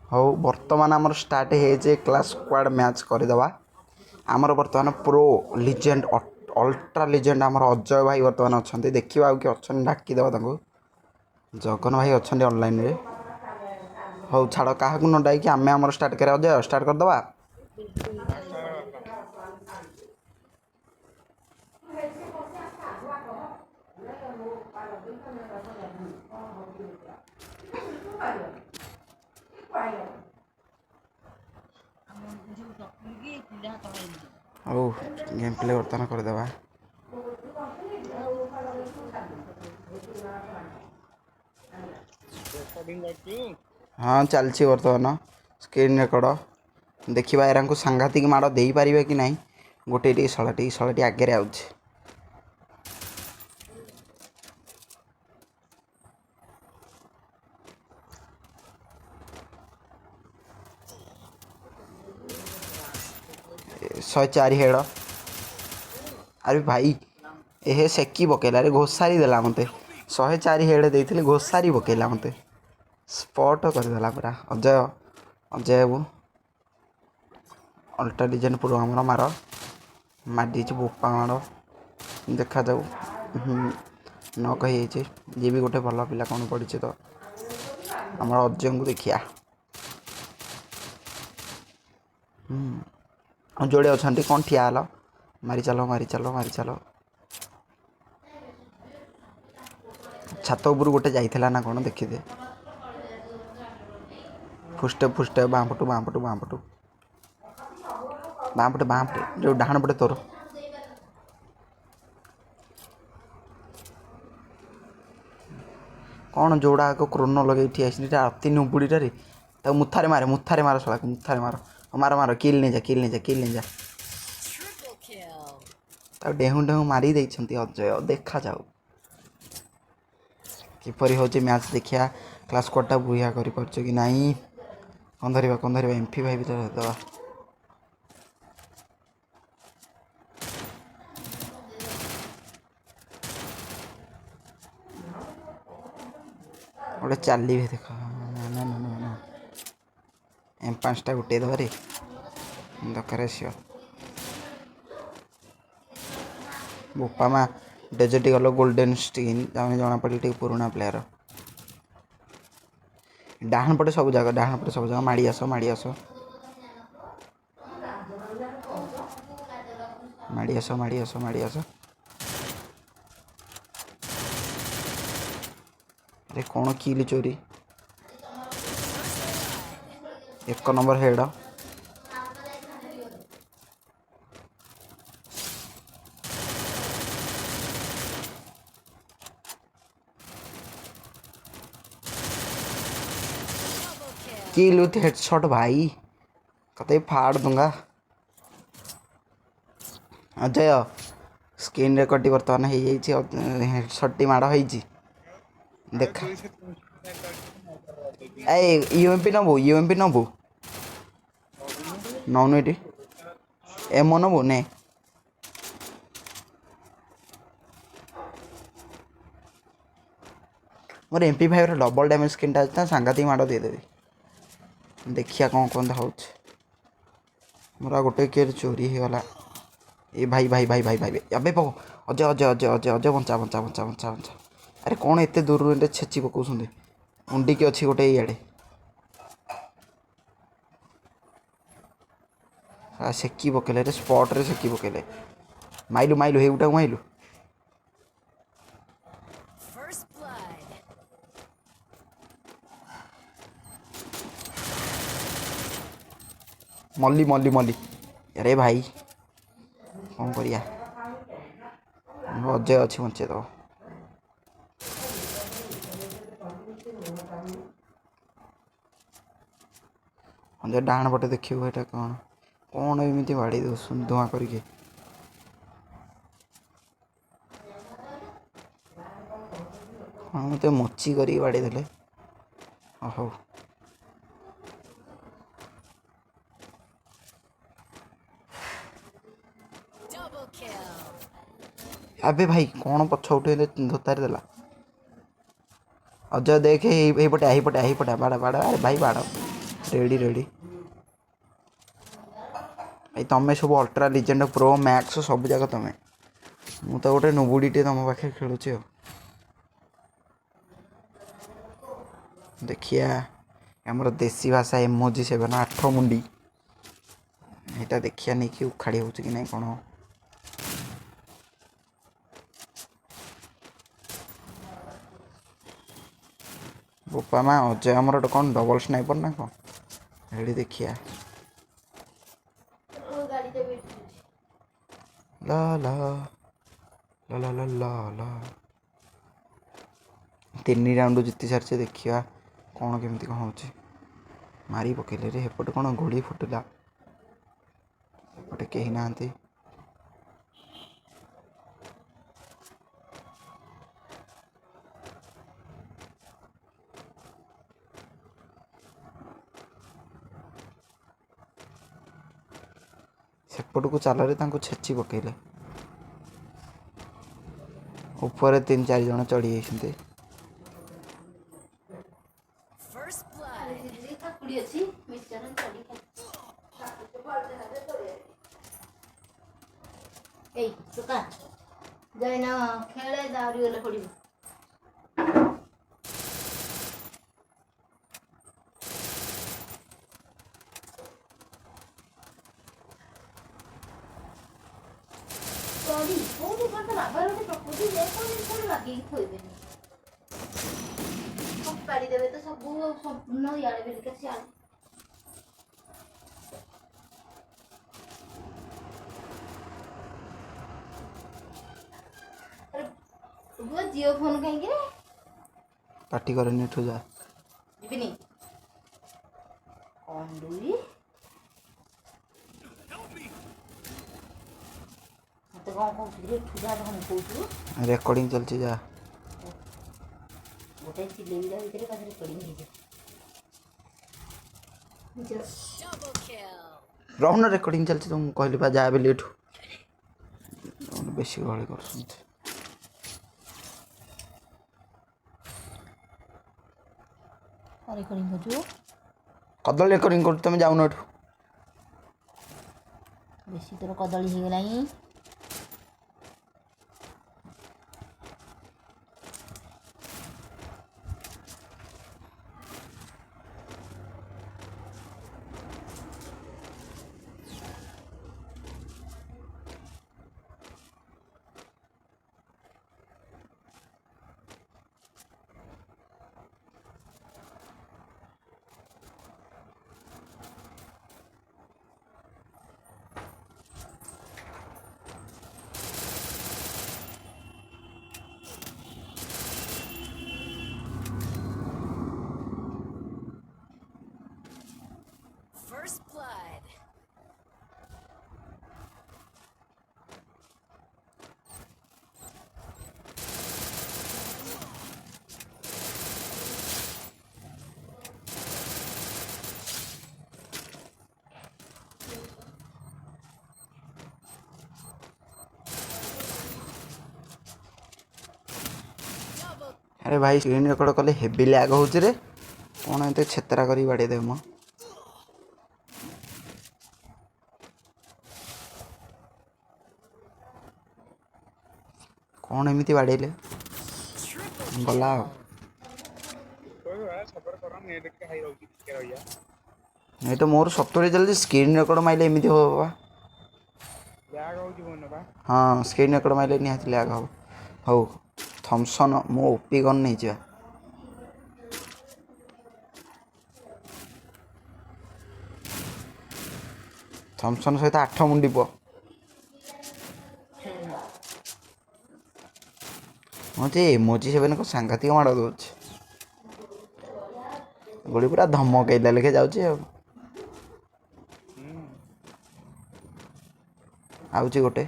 ହଉ, ବର୍ତ୍ତମାନ ଆମର ଷ୍ଟାର୍ଟ ହେଇଯାଇଛି କ୍ଲାସ୍ ସ୍କ୍ୱାଡ଼ ମ୍ୟାଚ୍ କରିଦେବା। ଆମର ବର୍ତ୍ତମାନ ପ୍ରୋ ଲିଜେଣ୍ଡ, ଅଲ୍ଟ୍ରା ଲିଜେଣ୍ଡ ଆମର ଅଜୟ ଭାଇ ବର୍ତ୍ତମାନ ଅଛନ୍ତି। ଦେଖିବା ଆଉ କିଏ ଅଛନ୍ତି, ଡାକିଦେବା ତାଙ୍କୁ। ଜଗନ ଭାଇ ଅଛନ୍ତି ଅନଲାଇନ୍ରେ। ହଉ ଛାଡ଼, କାହାକୁ ନ ଡାକିକି ଆମେ ଆମର ଷ୍ଟାର୍ଟ କରିବା। ଅଜୟ, ଷ୍ଟାର୍ଟ କରିଦେବା। ହଉ, ଗେମ୍ ପ୍ଲେ ବର୍ତ୍ତମାନ କରିଦେବା। ରେକର୍ଡିଂ କରୁଛୁ? ହଁ, ଚାଲିଛି ବର୍ତ୍ତମାନ ସ୍କ୍ରିନ୍ ରେକର୍ଡ଼। ଦେଖିବା ଏରାଙ୍କୁ ସାଂଘାତିକ ମାଡ଼ ଦେଇପାରିବେ କି ନାହିଁ। ଗୋଟେ ଟିକେ ଶଳାଟି, ଶଳାଟି ଆଗରେ ଆଉଛି। 104 ହେଡ଼। ଆରେ ଭାଇ, ଏହେ ସେକି ପକେଇଲା ରେ, ଘୋଷାରି ଦେଲା ମୋତେ। 104 ହେଡ଼ ଦେଇଥିଲି, ଘୋଷାରି ପକେଇଲା ମୋତେ, ସ୍ପଟ କରିଦେଲା ପୁରା। ଅଜୟ, ଅଜୟ ବାବୁ, ଅଲ୍ଟ୍ରା ଲିଜେଣ୍ଡ ପୁରା ଆମର ମାର ମାରି ଦେଇଛି, ବୋପା ମାଡ଼। ଦେଖାଯାଉ। ନକ୍ ହେଇଯାଇଛି। ଇଏ ବି ଗୋଟେ ଭଲ ପିଲା କ'ଣ ପଡ଼ିଛି ତ। ଆମର ଅଜୟଙ୍କୁ ଦେଖିବା। ଯୋଡ଼େ ଅଛନ୍ତି, କ'ଣ ଠିଆ ହେଲ? ମାରି ଚାଲ, ମାରି ଚାଲ, ମାରି ଚାଲ। ଛାତ ଉପରୁ ଗୋଟେ ଯାଇଥିଲା ନା କ'ଣ, ଦେଖିଦେ। ଫୁଷ୍ଟେ ଫୁଷ୍ଟେ, ବାଁ ପଟୁ, ବାଁ ପଟୁ, ବାଁ ପଟୁ, ବାଁ ପଟେ, ବାଁ ପଟେ, ଯେଉଁ ଡାହାଣ ପଟେ ତୋର। କ'ଣ ଯୋଉଡ଼ା ଆଗ କ୍ରୋନ ଲଗେଇ ଠିଆ ହେଇଛନ୍ତି। ଏଇଟା ଅତି ନୁବୁଡ଼ିଟାରେ। ତାକୁ ମୁଥାରେ ମାରେ, ମୁଥାରେ ମାର, ଶଳାକୁ ମୁଥାରେ ମାର। ମାର ମାର, କିଲ୍ ନେଇଯା, କିଲ୍ ନେଇଯା, କିଲ୍ ନେଇଯା। ତାକୁ ଡେହୁଁ ଡେହୁଁ ମାରି ଦେଇଛନ୍ତି ଅଜୟ। ଦେଖାଯାଉ କିପରି ହେଉଛି ମ୍ୟାଚ୍। ଦେଖିବା କ୍ଲାସ୍ ସ୍କ୍ୱାଡ଼ଟା ବୁହିଆ କରିପାରୁଛ କି ନାହିଁ। କ'ଣ ଧରିବା, କ'ଣ ଧରିବା? ଏମ୍ପି ଭାଇ ଭିତରେ ଧରିଦେବା। ଗୋଟେ ଚାଲିବେ ଦେଖ। ନା ନା ନା ନା, ଏମ୍ 5ଟା ଗୋଟିଏ ଦେବାରେ ଦରକାର ଆସିବ। ବୋପା ମା, ଡେଜର୍ଟ ଗଲ ଗୋଲ୍ଡେନ୍ ଷ୍ଟିନ୍। ଆମେ ଜଣାପଡ଼ିଲେ ଟିକେ ପୁରୁଣା ପ୍ଲେୟାର। ଡାହାଣ ପଟେ ସବୁ ଜାଗା, ଡାହାଣ ପଟେ ସବୁ ଜାଗା। ମାଡ଼ି ଆସ, ମାଡ଼ି ଆସ, ମାଡ଼ି ଆସ, ମାଡ଼ି ଆସ, ମାଡ଼ି ଆସ। ଆରେ କ'ଣ କିଲି ଚୋରି! ଏକ number head. Kill with headshot भाई, कतई फाड़ दूंगा। ଅଜୟ, ସ୍କ୍ରିନ୍ ରେକର୍ଡ଼ଟି ବର୍ତ୍ତମାନ ହେଇଯାଇଛି। ହେଡ଼ସଟ୍ଟି ମାଡ଼ ହେଇଛି ଦେଖା। ଏଇ ୟୁଏମ୍ପି ନେବୁ? ୟୁଏମ୍ପି ନେବୁ? ନଉନୁ ଏଠି। ଏମୋ ନେବୁ? ନେ। ମୋର ଏମ୍ପି ଫାଇଭ୍ର ଡବଲ୍ ଡ୍ୟାମେଜ୍ ସ୍କିନ୍ଟା ଅଛି ନା, ସାଂଘାତିକ ମାଡ଼ ଦେଇଦେବି। ଦେଖିବା କ'ଣ କ'ଣ ହେଉଛି। ମୋର ଆଉ ଗୋଟେ କିଏ ଚୋରି ହେଇଗଲା। ଏ ଭାଇ ଭାଇ ଭାଇ ଭାଇ ଭାଇ, ଆବେ ପକ। ଅଜୟ, ଅଜୟ, ଅଜୟ, ଅଜୟ, ଅଜୟ, ବଞ୍ଚା, ବଞ୍ଚା, ବଞ୍ଚା, ବଞ୍ଚା, ବଞ୍ଚା। ଆରେ କ'ଣ ଏତେ ଦୂରରୁ ଏତେ ଛେଚି ପକାଉଛନ୍ତି? ଉଣ୍ଡିକି ଅଛି ଗୋଟେ ଏଇଆଡ଼େ। ସେକି ପକେଇଲେ ରେ, ସ୍ପଟ୍ରେ ସେକି ପକେଇଲେ। ମାଇଲୁ, ମାଇଲୁ, ହେଇଗୁଟାକୁ ମାଇଲୁ। First blood. ମଲି, ମଲି, ମଲି। ଆରେ ଭାଇ, କ'ଣ କରିବା? ଅଜୟ ଅଛି, ବଞ୍ଚେଇ ଦେବ। ଅଜୟ, ଡାହାଣ ପଟେ ଦେଖିବୁ। ଏଇଟା କ'ଣ, କ'ଣ ଏମିତି ବାଡ଼େଇ ଦେଉଛନ୍ତି ଧୂଆଁ କରିକି? କ'ଣ ମୋତେ ମୋଚି କରିକି ବାଡ଼େଇ ଦେଲେ। ହଉ। Double kill. ଆବେ ଭାଇ, କ'ଣ ପଛ ଉଠେଇଲେ, ଧୋତାରି ଦେଲା। ଅଜୟ ଦେଖେ, ଏଇପଟେ, ଏଇପଟେ, ଏଇପଟେ, ବାଡ଼ ବାଡ଼। ଆରେ ଭାଇ, ବାଡ଼। Ready ready. ଭାଇ ତମେ ସବୁ ଅଲ୍ଟ୍ରା ଲିଜେଣ୍ଡ ପ୍ରୋ ମ୍ୟାକ୍ସ ସବୁ ଯାକ ତମେ, ମୁଁ ତ ଗୋଟେ ନୁବୁଡ଼ିଟେ ତମ ପାଖରେ ଖେଳୁଛି ଆଉ। ଦେଖିଆ ଆମର ଦେଶୀ ଭାଷା ଏମୋଜି ସେଭେନ ଆଠ ମୁଣ୍ଡି ଏଇଟା ଦେଖିଆ ନେଇକି ଉଖାଡ଼ି ହେଉଛି କି ନାହିଁ କ'ଣ। ବୋପା ମା, ଅଜୟ ଆମର ଗୋଟେ କ'ଣ ଡବଲ୍ ସ୍ନାଇପର ନା କ'ଣ? ରେଡ଼ି ଦେଖିଆ। ଲା ଲା ଲା ଲା ଲା ଲା। 3 ରାଉଣ୍ଡ ଜିତି ସାରିଛେ, ଦେଖିବା କ'ଣ କେମିତି କ'ଣ ହେଉଛି। ମାରି ପକେଇଲେ ରେ, ଏପଟେ କ'ଣ ଗୁଳି ଫୁଟିଲା, ଏପଟେ କେହି ନାହାନ୍ତି। ସେପଟକୁ ଚାଲରେ ତାଙ୍କୁ ଛେଚି ପକେଇଲେ। ଉପରେ 3-4 ଜଣ ଚଢ଼ି ଯାଇଛନ୍ତି। First blood. କାକୁଡି ଅଛି, ମିକ୍ସଚର ଚଢି। ଏଇ ଟୋକା ଯାଇନା ଖେଳେ, ଦାଉରି ଗଲେ ପଡିବ। ଚଢି କୋଉଠି କଣ ତା ବାବାର ଗୋଟେ ପ୍ରକୃତି ଯେ କୋଉଠି କୋଉଠି ବାଗେଇକି ଥୋଇବେନି, ଫୋପାଡ଼ି ଦେବେ ତ ସବୁ ସମ୍ପୂର୍ଣ୍ଣ ଇଆଡ଼େ ବେଲିକା ସିଆଡ଼େ। ଆରେ ପୁଅ, ଜିଓ ଫୋନ କାହିଁକି ରେ? ପାଟି କରନି, ଏଠୁ ଯା। ଯିବିନି କଣ୍ଡୁଇ। ମତେ କଣ କହୁଛୁ କିରେ? ଏଠୁ ଯା ଧମକଉଛୁ। ରେକର୍ଡ଼ିଂ ଚାଲିଛି, ଯା। ଗୋଟେ ଚିଲେଇଲା ଭିତରେ ପାଖରେ ରେକର୍ଡିଂ ହେଇଯିବ। Double kill. ରହୁନ, ରେକର୍ଡ଼ିଂ ଚାଲିଛି ତ, ମୁଁ କହିଲି ବା ଯା ବୋଲି ଏଠୁ। ବେଶୀ ଗହଳି କରୁଛନ୍ତି। ରେକର୍ଡିଂ କରୁଛୁ? କଦଳୀ ରେକର୍ଡ଼ିଂ କରୁଛୁ, ତମେ ଯାଉନ ଏଠୁ। ବେଶୀ ତୋର କଦଳୀ ହେଇଗଲାଣି। First blood. Double ଆରେ ଭାଇ, ସ୍କ୍ରିନ୍ ରେକର୍ଡ଼ କଲେ ହେଭି ଲ୍ୟାଗ୍ ହେଉଛି ରେ। କ'ଣ ଏତେ ଛେତରା କରିକି ବାଡ଼େଇ ଦେବେ ମ। କ'ଣ ଏମିତି ବାଡ଼େଇଲେ? Triple ଗଲା ଆଉ। Kill. ସବର କର, ନେଟ୍ ଟିକେ ହାଇ ରହୁଛି, ଟିକେ ରହିଯା। ଏଇ ତ ମୋର 70 ଚାଲିଛି, ସ୍କ୍ରିନ୍ ରେକର୍ଡ଼ ମାଇଲେ ଏମିତି ହବ ବା। ଲ୍ୟାଗ୍ ହେଉଛି ଫୋନ୍ ବା। ହଁ, ସ୍କ୍ରିନ୍ ରେକର୍ଡ଼ ମାଇଲେ ନିହାତି ଲ୍ୟାଗ୍ ହବ। ହଉ, ଥମ୍ସନ୍ ମୁଁ ଓପି ଗନ୍ ନେଇଯିବା। ଥମ୍ସନ୍ ସହିତ ଆଠ ମୁଣ୍ଡି ପୁଅ। ହଁ ଯେ, ଏମୋଜି ସେଭେନ କ'ଣ ସାଂଘାତିକ ମାଡ଼ ଦେଉଛି। ଗୁଳି ପୁରା ଧମକେଇଲା ଲେଖେ ଯାଉଛି ଆଉ। ଆଉଛି ଗୋଟେ,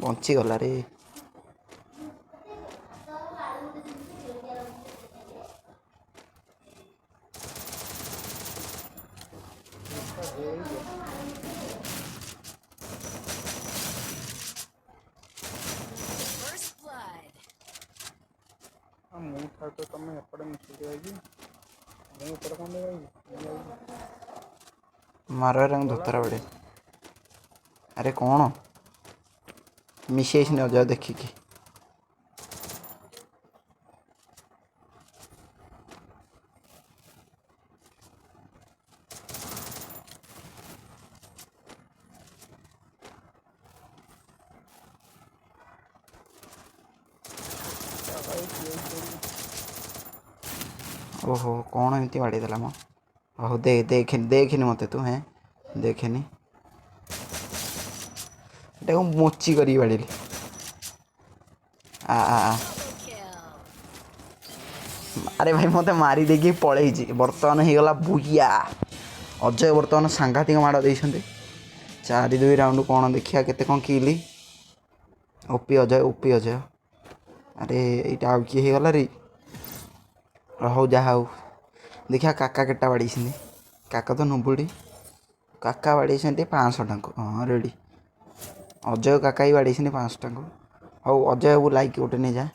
ବଞ୍ଚିଗଲା ରେ। First blood. ଆଉ ମୁଁ ଥାଉ ତ ତମେ ଏପଟେ ମିଶିକି ରହିବି, ମୁଁ ଏପଟେ କଣ ପାଇଁ ରହିବି? ମୁଁ ଯାଉଛି। ମାର ଏରାଙ୍କୁ ଗଲା ଧୋତରା ବାଡ଼େ। ଆରେ କ'ଣ ମିଶି ଯାଇଛନ୍ତି ଅଜୟ ଦେଖିକି। ଭାଇ କିଏ କରିବି? ଓହୋ, କ'ଣ ଏମିତି ବାଡ଼େଇ ଦେଲା ମ? ହଉ ଦେ, ଦେଖେନି ଦେଖେନି ମୋତେ ତୁ। ହେଁ, ଦେଖେନି, ଏଟାକୁ ମୋଚି କରିକି ବାଡ଼େଇଲି। ଆ ଆ ଆ। Double kill. ଆରେ ଭାଇ, ମୋତେ ମାରି ଦେଇକି ପଳେଇଛି। ବର୍ତ୍ତମାନ ହେଇଗଲା ବୁଇଆ। ଅଜୟ ବର୍ତ୍ତମାନ ସାଂଘାତିକ ମାଡ଼ ଦେଇଛନ୍ତି। 4-2 ରାଉଣ୍ଡ। କ'ଣ ଦେଖିବା କେତେ କ'ଣ Kili. OP Ajay, OP Ajay. ଆରେ ଏଇଟା ଆଉ କିଏ ହେଇଗଲା ରେ? ହଉ, ଯାହା ହଉ, ଦେଖିବା କାକା କେତେଟା ବାଡ଼େଇଛନ୍ତି। କାକା ତ ନୁବୁଡ଼ି, କାକା ବାଡ଼େଇଛନ୍ତି 500 ଟଙ୍କା। ହଁ, ରେଡ଼ି। ଅଜୟ କାକା ବି ବାଡ଼େଇଛନ୍ତି 500 ଟଙ୍କା। ହଉ ଅଜୟ ବାବୁ, ଲାଇକ୍ ଗୋଟେ ନେଇଯା।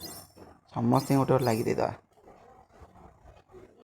ସମସ୍ତଙ୍କୁ ଗୋଟେ ଗୋଟେ ଲାଇକ୍ ଦେଇଦେବା।